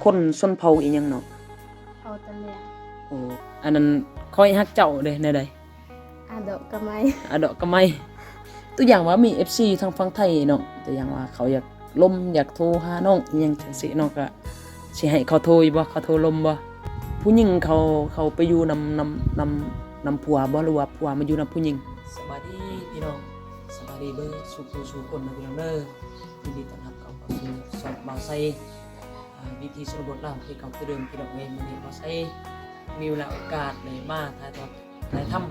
ຄົນຊົນເຜົ່າອີ່ຫຍັງເນາະ? ເຜົ່າຕະຫຼຽງ. ໂອ້ ອັນນັ້ນຂ້ອຍຮັກເຈົ້າເດ້ ແນວໃດ? ອາເດາະກະໄມ ອາເດາະກະໄມ. ຕົວຢ່າງວ່າມີເອັຟຊີທາງຝັ່ງໄທເນາະ, ຕົວຢ່າງວ່າເຂົາຢາກລົມ ຢາກໂທຫານ້ອງອີ່ຫຍັງຈັ່ງຊີ້ເນາະ, ກະຊິໃຫ້ເຂົາໂທຢູ່ບໍ່? ເຂົາໂທລົມບໍ່? ຜູ້ຍິງເຂົາ ເຂົາໄປຢູ່ນຳ ນຳ ນຳ ນຳຜົວບໍ່ ຫຼືວ່າຜົວມາຢູ່ນຳຜູ້ຍິງ? ສະບາຍດີພີ່ນ້ອງ ສະບາຍດີເບີດສູ່ຜູ້ສູ່ຄົນເດີພີ່ນ້ອງເດີ. ຍິນດີຕ້ອນຮັບເຂົ້າສູ່ຊ່ອງບ່າວໄຊ ອ່າ ວິຖີຊົນນະບົດລາວຄືເກົ່າຄືເດີມພີ່ນ້ອງເອີຍ. ມື້ນີ້ບ່າວໄຊມີເວລາໂອກາດໄດ້ມາຖ່າຍທອດ ຖ່າຍທຳ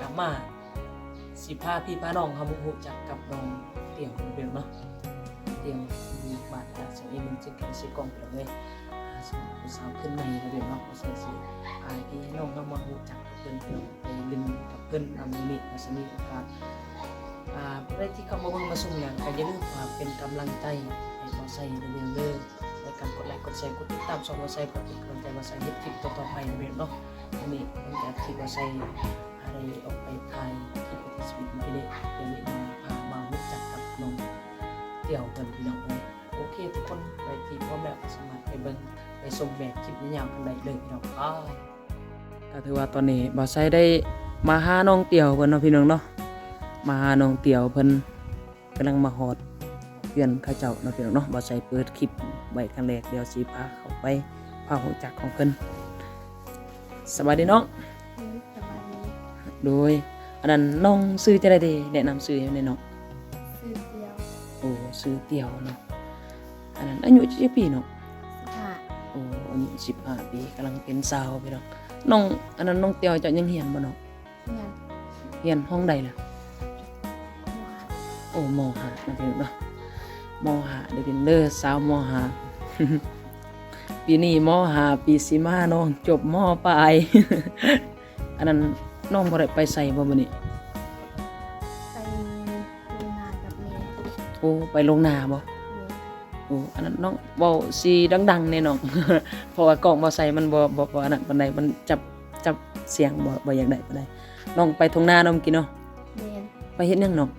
ກັບມາ ຊິພາພີ່ພານ້ອງເຮົາມາຮູ້ຈັກກັບນ້ອງຕຽວເນາະ. ຕຽວຢູ່ບ້ານ ອ່າ ຊຽງເອ ເມືອງຊຽງແຂນ ເຊກອງ ພີ່ນ້ອງເອີຍ. ອ່າ ສຳລັບຜູ້ສາວຂຶ້ນໃໝ່ເນາະ ພີ່ນ້ອງເນາະ, ບໍ່ໃສ່ເສື້ອ ອ່າ ໃຫ້ນ້ອງເຮົາມາຮູ້ຈັກກັບເພິ່ນ ພີ່ນ້ອງ, ໄປຫຼິ້ນກັບເພິ່ນນຳ. ມື້ນີ້ກໍຊິມີໂອກາດ ອ່າ ຜູ້ໃດທີ່ເຂົ້າມາເບິ່ງມາຊົມແລ້ວ ກໍຢ່າລືມຝາກເປັນກຳລັງໃຈໃຫ້ບ່າວໄຊເດີພີ່ນ້ອງເດີ ດ້ວຍການກົດໄລກ໌ ກົດແຊ ກົດຕິດຕາມຊ່ອງບ່າວໄຊ ເພື່ອເປັນກຳລັງໃຈບ່າວໄຊເຮັດຄລິບຕໍ່ໆໄປເນາະ. ອັນນີ້ຫຼັງຈາກທີ່ບ່າວໄຊ ອ່າ ໄດ້ອອກໄປຖ່າຍຄລິບທີ່ສະວີດ ເມື່ອກີ້ນີ້ ດຽວນີ້ມາພາມາຮູ້ຈັກກັບນ້ອງຕຽວເພິ່ນ ພີ່ນ້ອງເອີຍ. ໂອເຄ ທຸກຄົນ ໃຜທີ່ພ້ອມແລ້ວກໍສາມາດໄປເບິ່ງ ໄປຊົມແບບຄລິບຍາວໆກັນໄດ້ເລີຍ ພີ່ນ້ອງ. ກໍຖືວ່າຕອນນີ້ບ່າວໄຊໄດ້ມາຫານ້ອງຕຽວເພິ່ນເນາະ ພີ່ນ້ອງເນາະ, ມາຫານ້ອງຕຽວເພິ່ນ ກຳລັງມາຮອດເຮືອນເຂົາເຈົ້າເນາະ ພີ່ນ້ອງເນາະ. ບ່າວໄຊເປີດຄລິບໄວ້ຄັ້ງແລກ ດຽວຊິພາເຂົ້າໄປ ພາຮູ້ຈັກຂອງເພິ່ນ. ສະບາຍດີນ້ອງ. ໂດຍ ສະບາຍດີ. ໂດຍ ອັນນັ້ນນ້ອງຊື່ຈັ່ງໃດເດ? ແນະນຳຊື່ໃຫ້ແດ່ນ້ອງ. ຊື່ຕຽວ. ໂອ້ ຊື່ຕຽວເນາະ. ອັນນັ້ນອາຍຸຈັກປີນ້ອງ? ສິບຫ້າ. ໂອ້ ອາຍຸສິບຫ້າປີ ກຳລັງເປັນສາວ ພີ່ນ້ອງ. ນ້ອງ ອັນນັ້ນນ້ອງຕຽວເຈົ້າຍັງຮຽນບໍ່ນ້ອງ? ຮຽນ. ຮຽນຫ້ອງໃດລະ? ໂອ້ ມໍຫ້າເນາະ ພີ່ນ້ອງເນາະ, ມໍຫ້າເດີພີ່ນ້ອງເດີ ສາວມໍຫ້າ. ປີນີ້ມໍຫ້າ ປີຊິມານ້ອງຈົບ ມໍປາຍ. ອັນນັ້ນນ້ອງບໍ່ໄດ້ໄປໃສບໍ່ມື້ນີ້? ໄປລົງນາກັບແມ່. ໂອ້ ໄປລົງນາບໍ່? ໂດຍ. ໂອ້ ອັນນັ້ນນ້ອງເວົ້າຊິດັງໆແດ່ນ້ອງ ເພາະວ່າກ້ອງບ່າວໄຊມັນບໍ່ ບໍ່ ບໍ່ອັນນັ້ນປານໃດ ມັນຈັບ ຈັບສຽງບໍ່ ບໍ່ຢາກໄດ້ປານໃດ. ນ້ອງໄປທົ່ງນາເນາະມື້ກີ້ເນາະ? ແມ່ນ. ໄປເຮັດຫຍັງນ້ອງ?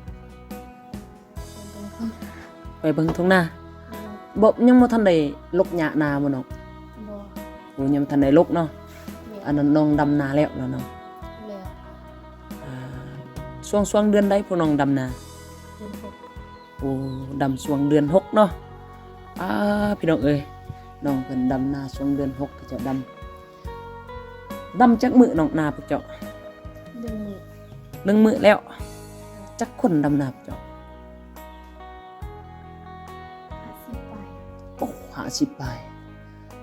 ໄປເບິ່ງທົ່ງນາ. ແມ່ນ. ບໍ່ ຍັງບໍ່ທັນໄດ້ລົກຫຍ້ານາບໍ່ນ້ອງ? ບໍ່. ໂອ້ ຍັງບໍ່ທັນໄດ້ລົກເນາະ. ແມ່ນ. ອັນນັ້ນນ້ອງດຳນາແລ້ວລະນ້ອງ? ແລ້ວ. ອ່າ ຊ່ວງ ຊ່ວງເດືອນໃດພວກນ້ອງດຳນາ? ເດືອນຫົກ. ໂອ້ ດຳຊ່ວງເດືອນຫົກເນາະ. ອ່າ ພີ່ນ້ອງເອີຍ ນ້ອງເພິ່ນດຳນາຊ່ວງເດືອນຫົກ ເຂົາເຈົ້າດຳ. ດຳຈັກມື້ນ້ອງ ນາພວກເຈົ້າ? ໜຶ່ງມື້. ໜຶ່ງມື້ແລ້ວ. ຈັກຄົນດຳນາພວກເຈົ້າ? ຫ້າສິບປາຍ. ໂອ້ ຫ້າສິບປາຍ.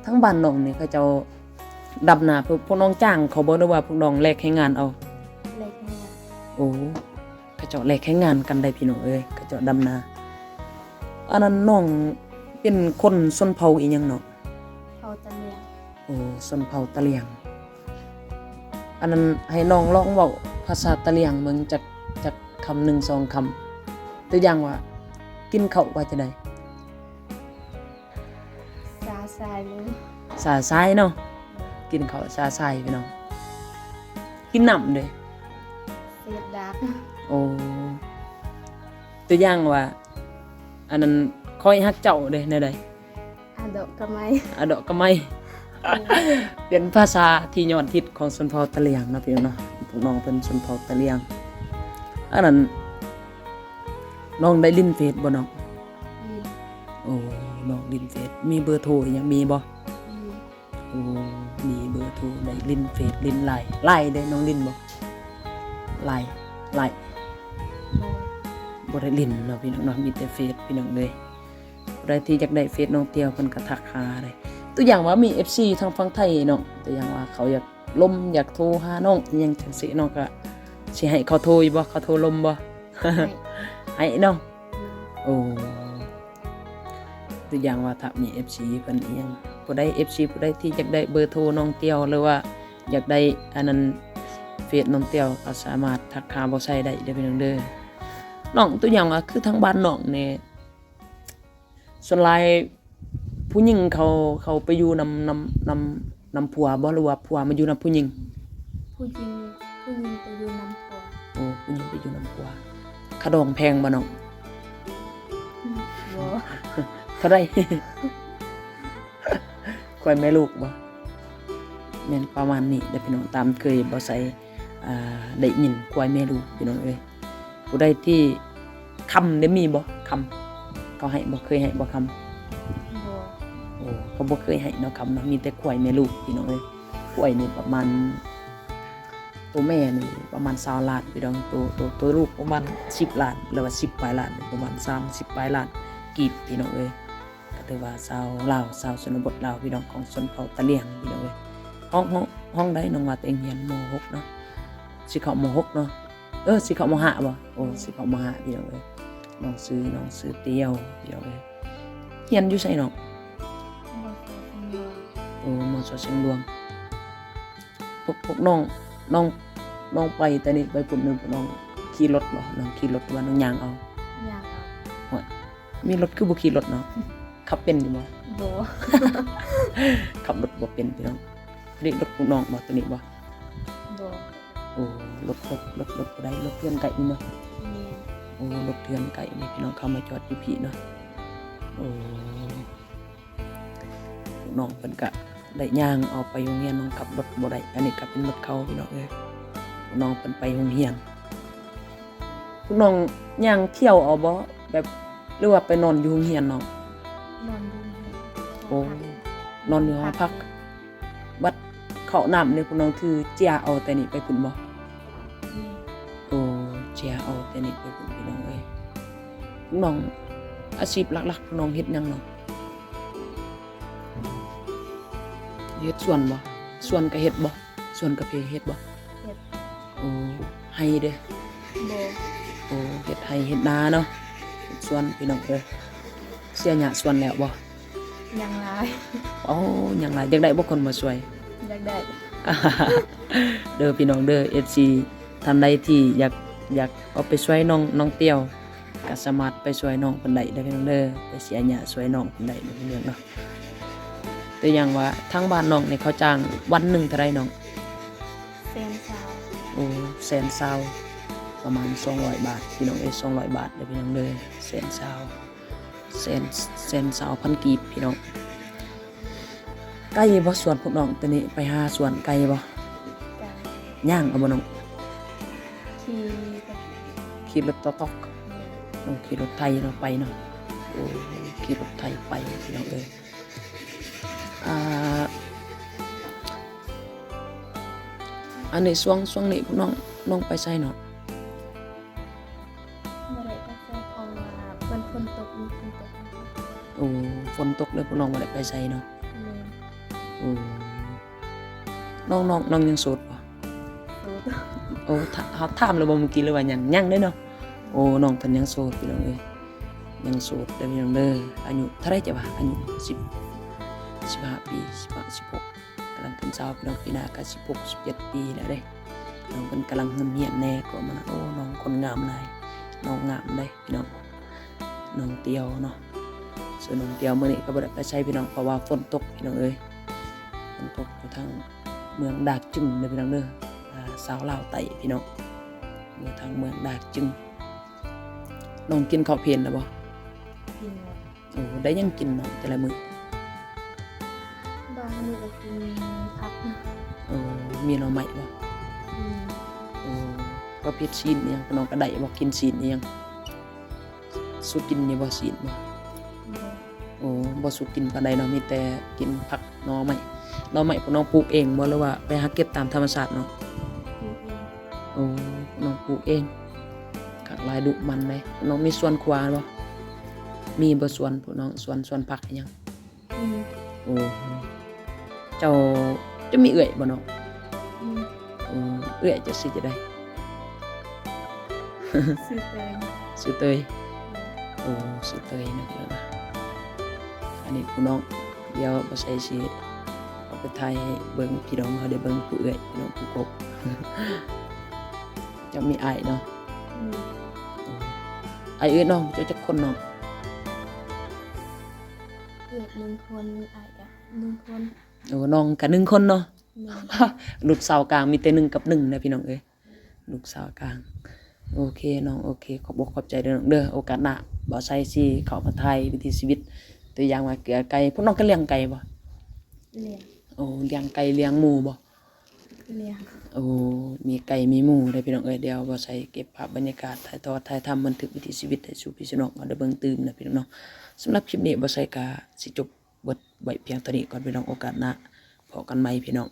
ທາງບ້ານນ້ອງນີ້ເຂົາເຈົ້າດຳນາ ພວກ ພວກນ້ອງຈ້າງເຂົາບໍ່ ຫຼືວ່າພວກນ້ອງແລກແຮງງານເອົາ? ແລກແຮງງານ. ໂອ້ ເຂົາເຈົ້າແລກແຮງງານກັນໄດ໋ພີ່ນ້ອງເອີຍ ເຂົາເຈົ້າດຳນາ. ອັນນັ້ນນ້ອງເປັນຄົນຊົນເຜົ່າອີ່ຫຍັງເນາະ? ເຜົ່າຕະຫຼຽງ. ໂອ້ ຊົນເຜົ່າຕະຫຼຽງ. ອັນນັ້ນໃຫ້ນ້ອງລອງເວົ້າພາສາຕະຫຼຽງເບິ່ງຈັກ ຈັກຄຳ ໜຶ່ງສອງຄຳ. ຕົວຢ່າງວ່າ ກິນເຂົ້າວ່າຈັ່ງໃດ? ຊາຊາຍ. ຊາຊາຍເນາະ. ກິນເຂົ້າຊາຊາຍ ພີ່ນ້ອງ. ກິນນ້ຳເດ? ເສດດາກ. ໂອ້ ຕົວຢ່າງວ່າ ອັນນັ້ນ ຂ້ອຍຮັກເຈົ້າເດ ແນວໃດ? ອາເດາະກະໄມ. ອາເດາະກະໄມ. ເປັນພາສາທີ່ຍອດຮິດຂອງຊົນເຜົ່າຕະຫຼຽງເນາະ ພີ່ນ້ອງເນາະ. ພວກນ້ອງເປັນຊົນເຜົ່າຕະຫຼຽງ. ອັນນັ້ນ ນ້ອງໄດ້ຫຼິ້ນເຟສບໍ່ນ້ອງ? ຫຼິ້ນ. ໂອ້ ນ້ອງຫຼິ້ນເຟສ. ມີເບີໂທອີ່ຫຍັງ ມີບໍ່? ມີ. ໂອ້ ມີເບີໂທ ໄດ້ຫຼິ້ນເຟສ ຫຼິ້ນລາຍ. ລາຍເດ ນ້ອງຫຼິ້ນບໍ່? ລາຍ ລາຍ ບໍ່ ບໍ່ໄດ້ຫຼິ້ນເນາະ ພີ່ນ້ອງເນາະ. ມີແຕ່ເຟສ ພີ່ນ້ອງເອີຍ. ຜູ້ໃດທີ່ຢາກໄດ້ເຟສນ້ອງຕຽວ ເພິ່ນກໍທັກຫາໄດ້. ຕົວຢ່າງວ່າມີເອັຟຊີທາງຝັ່ງໄທເນາະ, ຕົວຢ່າງວ່າເຂົາຢາກລົມ ຢາກໂທຫານ້ອງອີ່ຫຍັງຈັ່ງຊີ້ເນາະ, ກໍຊິໃຫ້ເຂົາໂທຢູ່ບໍ່? ເຂົາໂທລົມບໍ່? ໃຫ້ ໃຫ້ເນາະ. ໂອ້ ຕົວຢ່າງວ່າຖ້າມີເອັຟຊີເພິ່ນອີ່ຫຍັງ ຜູ້ໃດ ເອັຟຊີຜູ້ໃດທີ່ຢາກໄດ້ເບີໂທນ້ອງຕຽວ ຫຼືວ່າຢາກໄດ້ອັນນັ້ນ ເຟສນ້ອງຕຽວ ກໍສາມາດທັກຫາບ່າວໄຊໄດ້ເດີພີ່ນ້ອງເດີ. ນ້ອງ ຕົວຢ່າງວ່າຄືທາງບ້ານນ້ອງນີ້ ສ່ວນຫຼາຍຜູ້ຍິງເຂົາ ເຂົາໄປຢູ່ນຳ ນຳ ນຳ ນຳຜົວບໍ່ ຫຼືວ່າຜົວມາຢູ່ນຳຜູ້ຍິງ? ຜູ້ຍິງ ຜູ້ຍິງໄປຢູ່ນຳຜົວ. ໂອ້ ຜູ້ຍິງໄປຢູ່ນຳຜົວ. ຄ່າດອງແພງບໍ່ນ້ອງ? ບໍ່. ເທົ່າໃດ? ເ ຄວາຍແມ່ລູກບໍ່? ແມ່ນປະມານນີ້ເດີພີ່ນ້ອງ ຕາມເຄີຍບໍ່ໃສ່ ອ່າ ໄດ້ຍິນຄວາຍແມ່ລູກພີ່ນ້ອງເອີຍ. ຜູ້ໃດທີ່ຄຳເດ້ ມີບໍ່ຄຳ? ເຂົາໃຫ້ບໍ່? ເຄີຍໃຫ້ບໍ່ຄຳ? ບໍ່. ໂອ້ ເຂົາບໍ່ເຄີຍໃຫ້ເນາະ ຄຳເນາະ ມີແຕ່ຄວາຍແມ່ລູກພີ່ນ້ອງເອີຍ. ຄວາຍນີ້ປະມານ ໂຕແມ່ນີ້ປະມານຊາວລ້ານພີ່ນ້ອງ ໂຕ ໂຕ ໂຕລູກປະມານສິບລ້ານ ຫຼືວ່າສິບປາຍລ້ານ ປະມານສາມສິບປາຍລ້ານກີບພີ່ນ້ອງເອີຍ. ກໍຖືວ່າຊາວລາວ ຊາວຊົນນະບົດລາວພີ່ນ້ອງ ຂອງຊົນເຜົ່າຕະຫຼຽງພີ່ນ້ອງເອີຍ. ຫ້ອງ ຫ້ອງ ຫ້ອງໃດນ້ອງວ່າຕົວເອງຮຽນ? ມໍຫົກເນາະ ຊິເຂົ້າມໍຫົກເນາະ. ເອີ ຊິເຂົ້າມໍຫ້າບໍ່? ໂອ້ ຊິເຂົ້າມໍຫ້າພີ່ນ້ອງເອີຍ. ນ້ອງຊື່ ນ້ອງຊື່ຕຽວພີ່ນ້ອງເອີຍ. ຮຽນຢູ່ໃສນ້ອງ? ມສ ຊຽງຫຼວງ. ໂອ້ ມສ ຊຽງຫຼວງ. ພວກ ພວກນ້ອງ ນ້ອງ ນ້ອງໄປແຕ່ນີ້ໄປພຸ້ນ ນ້ອງຂີ່ລົດບໍ່? ນ້ອງຂີ່ລົດ ຫຼືວ່ານ້ອງຍ່າງເອົາ? ຍ່າງເອົາ. ໂອ້ຍ ມີລົດຄືບໍ່ຂີ່ລົດເນາະ? ຂັບເປັນຢູ່ບໍ່? ບໍ່. ຂັບລົດບໍ່ເປັນພີ່ນ້ອງ. ນີ້ລົດຂອງນ້ອງບໍ່ ໂຕນີ້ບໍ່? ບໍ່. ໂອ້ ລົດ ລົດ ລົດ ລົດຜູ້ໃດ? ລົດເຮືອນໄກ່ນີ້ເນາະ? ແມ່ນ. ໂອ້ ລົດເຮືອນໄກ່ນີ້ພີ່ນ້ອງ ເຂົາມາຈອດຢູ່ພີ້ເນາະ. ໂອ້ ນ້ອງເພິ່ນກະໄດ້ຍ່າງເອົາໄປໂຮງຮຽນ ນ້ອງຂັບລົດບໍ່ໄດ້. ອັນນີ້ກະເປັນລົດເຂົາພີ່ນ້ອງເອີຍ. ນ້ອງເພິ່ນໄປໂຮງຮຽນ. ພວກນ້ອງຍ່າງທ່ຽວເອົາບໍ່ ແບບ ຫຼືວ່າໄປນອນຢູ່ໂຮງຮຽນນ້ອງ? ນອນຢູ່ໂຮງຮຽນ. ໂອ້ ນອນຢູ່ຫໍພັກ. ບັດເຂົ້ານ້ຳນີ້ພວກນ້ອງຖືເຈຍເອົາແຕ່ນີ້ໄປພຸ້ນບໍ່? ແມ່ນ. ໂອ້ ເຈຍເອົາແຕ່ນີ້ໄປພຸ້ນພີ່ນ້ອງເອີຍ. ພວກນ້ອງອາຊີບຫຼັກໆ ພວກນ້ອງເຮັດຫຍັງນ້ອງ? ເຮັດສວນບໍ່? ສວນກະເຮັດບໍ່? ສວນກາເຟເຮັດບໍ່? ເຮັດ. ໂອ້ ໄຮ່ເດ້? ບໍ່. ໂອ້ ເຮັດໄຮ່ເຮັດນາເນາະ ເຮັດສວນພີ່ນ້ອງເອີຍ. ເສຍຫຍ້າສວນແລ້ວບໍ່? ຍັງຫຼາຍ. ໂອ້ ຍັງຫຼາຍ. ຢາກໄດ້ບໍ່ຄົນມາຊ່ວຍ? ຢາກໄດ້. ເດີພີ່ນ້ອງເດີ ເອັຟຊີ ທ່ານໃດທີ່ຢາກ ຢາກເອົາໄປຊ່ວຍນ້ອງ ນ້ອງຕຽວ ກໍສາມາດໄປຊ່ວຍນ້ອງເພິ່ນໄດ້ເດີພີ່ນ້ອງເດີ ໄປເສຍຫຍ້າຊ່ວຍນ້ອງເພິ່ນໄດ້ເດີພີ່ນ້ອງເນາະ. ຕົວຢ່າງວ່າທາງບ້ານນ້ອງນີ້ເຂົາຈ້າງວັນໜຶ່ງເທົ່າໃດນ້ອງ? ແສນຊາວ. ໂອ້ ແສນຊາວ ປະມານສອງຮ້ອຍບາດພີ່ນ້ອງເອີຍ ສອງຮ້ອຍບາດເດີພີ່ນ້ອງເດີ ແສນຊາວ ແສນ ແສນຊາວພັນກີບພີ່ນ້ອງ. ໄກບໍ່ສວນພວກນ້ອງ ແຕ່ນີ້ໄປຫາສວນໄກບໍ່? ໄກ. ຍ່າງເອົາບໍ່ນ້ອງ? ຂີ່ ຂີ່ລົດຕອກໆ. ແມ່ນ. ໂອ້ ຂີ່ລົດໄຖເນາະ ໄປເນາະ. ໂອ້ ຂີ່ລົດໄຖໄປພີ່ນ້ອງເອີຍ. ອ່າ ອັນນີ້ຊ່ວງ ຊ່ວງນີ້ພວກນ້ອງ ນ້ອງໄປໃສເນາະ? ບໍ່ໄດ້ໄປໃສ ເພາະວ່າມັນຝົນຕົກ ມີຝົນຕົກ. ໂອ້ ຝົນຕົກເລີຍພວກນ້ອງບໍ່ໄດ້ໄປໃສເນາະ? ແມ່ນ. ໂອ້ ນ້ອງ ນ້ອງ ນ້ອງຍັງໂສດບໍ່? ໂສດ. ໂອ້ ຖາ ເຮົາຖາມແລ້ວບໍ່ມື້ກີ້ ຫຼືວ່າຍັງ? ຍັງເດ້ເນາະ. ໂອ້ ນ້ອງເພິ່ນຍັງໂສດພີ່ນ້ອງເອີຍ ຍັງໂສດເດີພີ່ນ້ອງເດີ. ອາຍຸເທົ່າໃດເຈົ້າວ່າ? ອາຍຸສິບ ສິບຫ້າປີ ສິບຫ້າ ສິບຫົກ ກຳລັງຂຶ້ນຊາວພີ່ນ້ອງ ປີໜ້າກໍສິບຫົກ ສິບເຈັດປີແລ້ວເດ້. ນ້ອງເພິ່ນກຳລັງເລີ່ມຮຽນແດ່ ກໍມາ ໂອ້ ນ້ອງຄົນງາມຫຼາຍ ນ້ອງງາມເດ້ພີ່ນ້ອງ ນ້ອງຕຽວເນາະ. ສ່ວນນ້ອງຕຽວມື້ນີ້ກໍບໍ່ໄດ້ໄປໃສພີ່ນ້ອງ ເພາະວ່າຝົນຕົກພີ່ນ້ອງເອີຍ. ຝົນຕົກຢູ່ທາງເມືອງດາກຈຶງເດີພີ່ນ້ອງເດີ ອ່າ ຊາວລາວໃຕ້ພີ່ນ້ອງ ຢູ່ທາງເມືອງດາກຈຶງ. ນ້ອງກິນເຂົ້າເພນແລ້ວບໍ່? ກິນແລ້ວ. ໂອ້ ໄດ້ຫຍັງກິນນ້ອງແຕ່ລະມື້? ບາງມື້ກໍກິນຜັກ. ໂອ້ ມີໜໍ່ໄມ້ບໍ່? ມີ. ໂອ້ ປະເພດຊີ້ນອີ່ຫຍັງ ນ້ອງກໍໄດ້ບໍ່? ກິນຊີ້ນອີ່ຫຍັງ ສຸກິນຢູ່ບໍ່? ຊີ້ນບໍ່? ບໍ່. ໂອ້ ບໍ່ສຸກິນປານໃດເນາະ ມີແຕ່ກິນຜັກ ໜໍ່ໄມ້. ໜໍ່ໄມ້ພວກນ້ອງປູກເອງບໍ່ ຫຼືວ່າໄປຫາເກັບຕາມທຳມະຊາດເນາະ? ປູກເອງ. ໂອ້ ນ້ອງປູກເອງ ຄັກຫຼາຍ ດຸໝັ່ນເດ້. ນ້ອງມີສວນຄົວບໍ່? ມີບໍ່ສວນ ພວກນ້ອງ ສວນ ສວນຜັກອີ່ຫຍັງ? ມີ. ໂອ້ ເຈົ້າ ເຈົ້າມີເອື້ອຍບໍ່ນ້ອງ? ມີ. ໂອ້ ເອື້ອຍເຈົ້າຊື່ຈັ່ງໃດ? ຊື່ເຕີຍ. ຊື່ເຕີຍ. ໂອ້ ຊື່ເຕີຍເນາະ. ອັນນີ້ຜູ້ນ້ອງ ດຽວບໍ່ໃສ່ຊິເອົາໄປຖ່າຍໃຫ້ເບິ່ງ ພີ່ນ້ອງເຮົາໄດ້ເບິ່ງ ຜູ້ເອື້ອຍ ພີ່ນ້ອງ ຜູ້ກົກ. ເຈົ້າມີອ້າຍເນາະ? ມີ. ໂອ້ ອ້າຍເອື້ອຍນ້ອງເຈົ້າຈັກຄົນນ້ອງ? ເອື້ອຍໜຶ່ງຄົນ ມີອ້າຍກະໜຶ່ງຄົນ. ໂອ້ ນ້ອງກະໜຶ່ງຄົນເນາະ. ແມ່ນ. ລູກສາວກາງມີແຕ່ໜຶ່ງກັບໜຶ່ງນະ ພີ່ນ້ອງເອີຍ ລູກສາວກາງ. ໂອເຄນ້ອງ ໂອເຄ ຂອບອົກຂອບໃຈເດີນ້ອງເດີ. ໂອກາດໜ້າບ່າວໄຊຊິເຂົ້າມາຖ່າຍວິຖີຊີວິດ ຕົວຢ່າງວ່າເກືອໄກ່. ພວກນ້ອງກໍລ້ຽງໄກ່ບໍ່? ລ້ຽງ ໂອ້ ລ້ຽງໄກ່ລ້ຽງໝູບໍ່? ລ້ຽງ ໂອ້ ມີໄກ່ມີໝູເດ້ພີ່ນ້ອງເອີຍ. ດຽວບໍ່ໃສ່ເກັບພາບບັນຍາກາດ ຖ່າຍທອດ ຖ່າຍທຳ ບັນທຶກວິຖີຊີວິດໃຫ້ສູ່ພີ່ສູ່ນ້ອງເຮົາໄດ້ເບິ່ງຕື່ມນະພີ່ນ້ອງເນາະ. ສຳລັບຄລິບນີ້ບໍ່ໃສ່ກະຊິຈົບ ເບິດໄວ້ພຽງເທົ່ານີ້ກ່ອນພີ່ນ້ອງ. ໂອກາດໜ້າພໍ້ກັນໃໝ່ພີ່ນ້ອງ.